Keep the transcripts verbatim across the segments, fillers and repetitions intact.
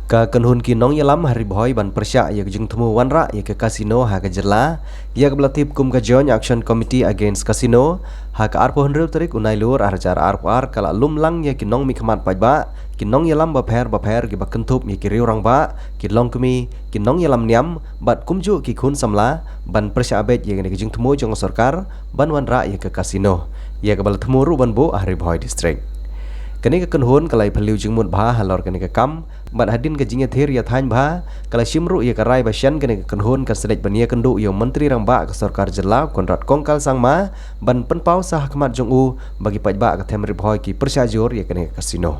Ka kynhun ki nongïalam ha Ri Bhoi ban pyrshah ïa ka jingthmu wanrah ïa ka casino ha ka jylla, ïa kaba la tip kum ka Joint Action Committee Against Casino, ha ka arphew hynriew tarik u Nailur arhajar arphew ar ka la lum lang ïa ki nongmihkhmat paidbah, ki nongïalam bapher bapher kiba kynthup ïa ki riew rangbah, ki longkmie, ki nongïalam niam bad kumjuh ki khun samla ban pyrshah beit ïa kane ka jingthmu jong ka sorkar ban wanrah ïa ka casino, ïa kaba la thmu ruh ban buh ha Ri Bhoi District. Kane ka kynhun ka la ïaphylliew jingmut bha halor kane ka kam, bad hadien ka jingïathir ïathaiñ bha, ka la shim ruh ïa ka rai ba shen kane ka kynhun kan sa leit ban ïakynduh ïa u Myntri Rangbah ka sorkar jylla Conrad Kongkal Sangma ban pynpaw sha khmat jong u ba ki paidbah ka them Ri Bhoi ki pyrshah jur ïa kane ka casino.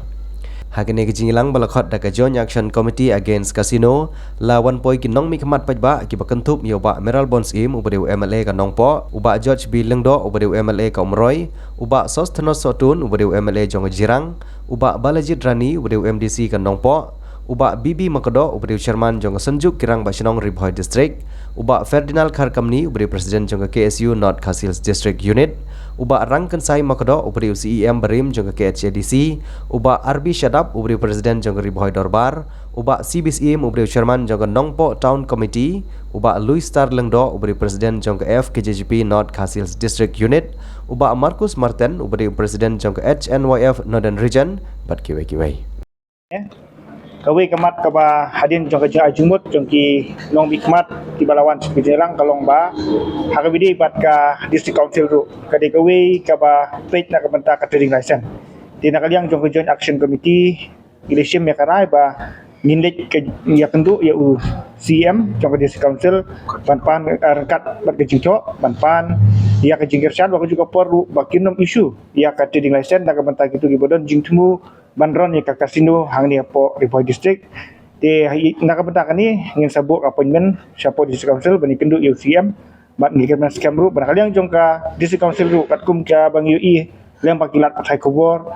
Ha kane ka jingïalang ba la khot da ka Joint Action Committee Against Casino, la wan poi ki nongmihkhmat paidbah kiba kynthup ïa u Bah Mayralborn Syiem uba dei u M L A ka Nongpoh, u Bah George B Lyngdoh uba dei u M L A ka Umroi, u Bah Sosthenes Sohtun uba dei u M L A jong ka Jirang, u Bah Balajied Rani uba dei u M D C ka Nongpoh, u Bah B B Makdoh uba dei u Chairman jong ka Synjuk ki Rangbah Shnong Ri Bhoi District, u Bah Ferdinand Kharkamni uba dei u President jong ka K S U North Khasi Hills District Unit, u Bah Rangkynsai Makdoh uba dei u C E M barim jong ka K H A D C, u Bah R B Shadap uba dei u President jong ka Ri Bhoi Dorbar, u Bah C B Syiem uba dei u Chairman jong ka Nongpoh Town Committee, u Bah Louis Star Lyngdoh uba dei u President jong ka F K J G P North Khasi Hills District Unit, u Bah Marcus Marten uba dei u President jong ka H N Y F Northern Region bad kiwei kiwei. Kawei ka mat kaba hadien jong ka jing-, jingmut jong ki nongmihkhmat kiba la wan sha ka jingïalang ka long ba ha kaba ïadei bad ka District Council ruh ka dei kawei kaba peit na ka bynta ka trading license. Te na ka liang jong ka Joint Action Committee ngi la shim ïa ka rai ba ngin leit ka ïakynduh ïa u C E M jong ka District Council ban pan, eh, ryngkat bad ka jingthoh ban pan ïa ka jingkyrshan, bad ka juh ka por ruh ba kin ym issue ïa ka trading license na ka bynta kito kiba don jingthmu ban run ïa ka casino hangne hapoh Ri Bhoi District. Te ha i-, na ka bynta kane ngin sa buh appointment shapoh District Council ban ïakynduh ïa u C E M bad ngi kyrmen skhem ruh ba na ka liang jong ka District Council ruh katkum kaba ngi ïohi lem ba ki lad pathai khubor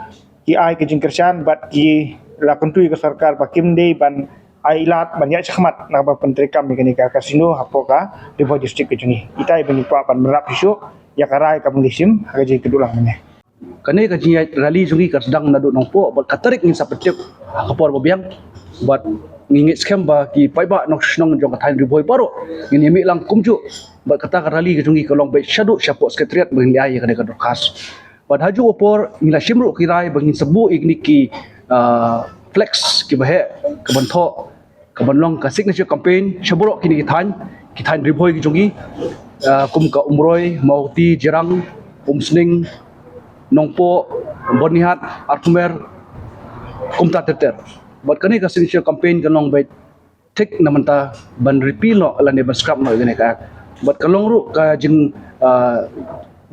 ki ai ka jingkyrshan bad ki la kyntu ïa ka sorkar ba kim dei ban ai lad ban ïaid shakhmat na kaba pyntreikam ïa kane ka casino hapoh ka Ri Bhoi District ka jong ngi. Ita i ba ngi kwah ban bynrap shuh ïa ka rai kaba ngi la shim ha ka jingïakynduh lang mynne. Kane ka jingïaid rally jong ngi ka sdang naduh Nongpoh bad ka tarik ngin sa pyntip ha ka por ba biang. Bad ngi ngeit skhem ba ki paidbah nongshong shnong jong ka thaiñ Ri Bhoi baroh ngin ïa mih lang kumjuh. Bad kata ka rally ka jong ngi ka long beit shaduh shapoh Secretariat ba ngin ïa ai ïa kane ka dorkhas. Bad ha juh ka por ngi la shim ruh ki rai ba ngin sa buh ïa kine ki, ah, flex kiba heh kaban thoh kaban long ka signature campaign sha baroh kine ki thaiñ, ki thaiñ Ri Bhoi ki jong ngi, ah, kum ka Umroi, Mawhati, Jirang, Umsning, Nongpoh, Byrnihat, Arphumer, kumta ter ter. Bad kane ka signature campaign ka long beit thik na mynta ban repeal noh lane ban scrap noh ïa kane ka act. Bad ka long ruh ka jing, ah,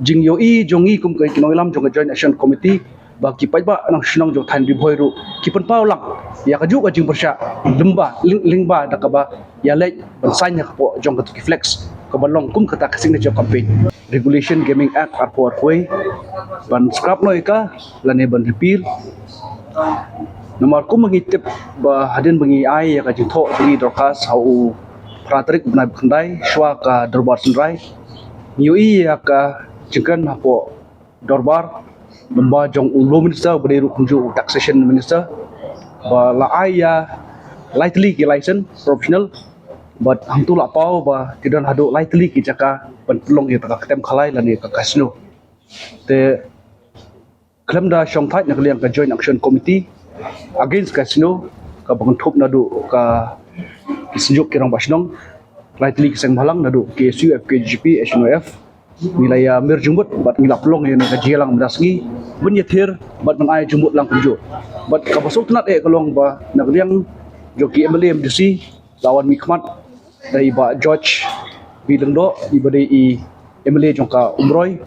jingïohi jong ngi kum ka ki nongïalam jong ka Joint Action Committee ba ki paidbah nongshong shnong jong thaiñ Ri Bhoi ruh ki pynpaw lang ïa ka juh ka jingpyrshah lyngba, lyng-, lyngba da kaba ïaleit ban sign ha ka pdeng jong katu ki flex kaba long kum kata ka signature campaign. Regulation Gaming Act arphew arphew wei ban scrap noh ïa ka lane ban repeal. Namar kum ba ngi tip ba hadien ba ngi ai ïa ka jingthoh jong ngi dorkhas ha u phra tarik bnai ba khyndai shuwa ka dorbar synrai, ngi ïohi ïa ka jingkren hapoh dorbar lyngba jong u Law Minister ba dei ruh kumjuh u Taxation Minister ba la ai ïa lai tylli ki license professional bad hangtu la paw ba ki don haduh lai tylli ki jaka ban pynlong ïa ka kem khalai lane ka casino. Te khlem da shong thait na ka liang ka Joint Action Committee Against Casino kaba kynthup naduh ka ki synjuk ki rangbah shnong, lai tylli ki seng bhalang naduh K S U, F K J P, H N Y F, ngi la ïa mir jingmut bad ngi la pynlong ïa kane ka jingïalang mynta sngi ban ïathir bad ban ai jingmut lang kumjuh. Bad kaba sngewtynnat eh ka long ba na ka liang jong ki M L A M D C la wan mihkhmat da i Bah George B Lyngdoh iba dei i M L A jong ka Umroi,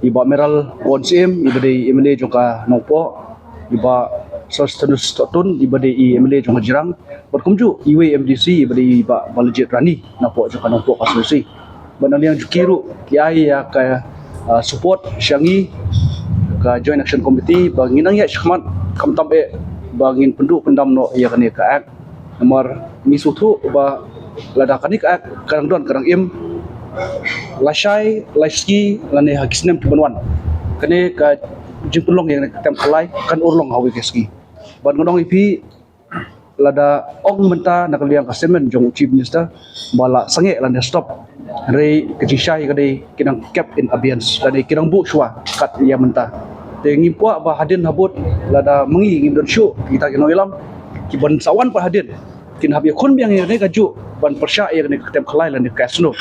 i Bah Mayralborn Syiem iba dei i M L A jong ka Nongpoh, i Bah Sosthenes Sohtun iba dei i M L A jong ka Jirang, bad kumjuh iwei M D C iba dei i Bah Balajied Rani napoh jong ka Nongpoh constituency. Bad na liang jong ki ruh ki ai ïa ka, ah, support sha ngi ka Joint Action Committee ba ngin nang ïaid shakhmat khamtam eh ba ngin pynduh pyndam noh ïa kane ka act. Namar ngi sngewthuh ba lada kane ka act ka dang don ka dang im lashai lai sngi lane ha ki snem kiban wan, kane ka jingpynlong ïa kane ka kem khalai kan urlong ha kawei ka sngi. Bad ngan ong ïa phi lada ong mynta na ka liang ka statement jong u Chief Minister ba la sangeh lane stop, hynrei ka jingshai ka dei ki nang kept in abeyance lane ki nang buh shuwa kat ïa mynta. Te ngim kwah ba hadien habud lada myngi ngim don shuh kita ki nongïalam, ki ban sa wan pat hadien kin hap ïakhun biang ïa kane kajuh ban pyrshah ïa kane ka kem khlai lane ka casino.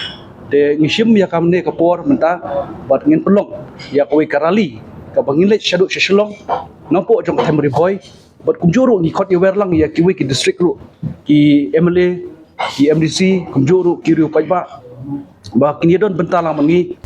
Te ngi shim ïa kane ka por mynta bad ngin pynlong ïa kawei ka rally kaba ngin leit shaduh sha Shillong, nongpoh jong ka Them Ri Bhoi, bad kumjuh ruh ngi khot ïa wer lang ïa kiwei ki district ruh, ki M L A, ki M D C, kumjuh ruh ki riew paidbah, ba kin ïa don bynta lang ma ngi